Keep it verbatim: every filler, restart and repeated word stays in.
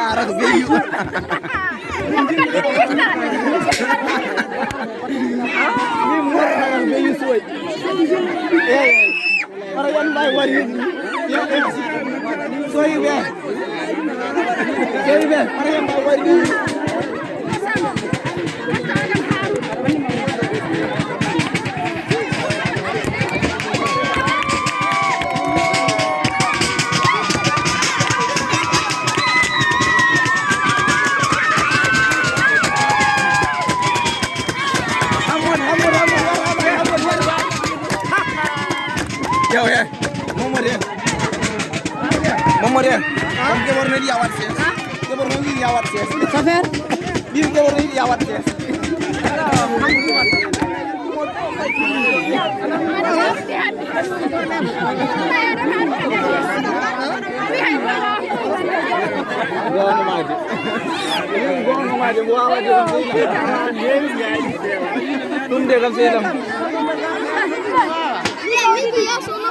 Ara ko beyi. Min morata ko beyi soy. Eyi. Ara yan mbay wari. Soy be. Soy be. Ara yan mbay wari. Yo, yeah. Momo de. Momo de. Kam ke borno dia wat ses. Ke borno dia wat ses. Safer. Min ke borno dia wat ses. Ɗum de kam sey ɗam.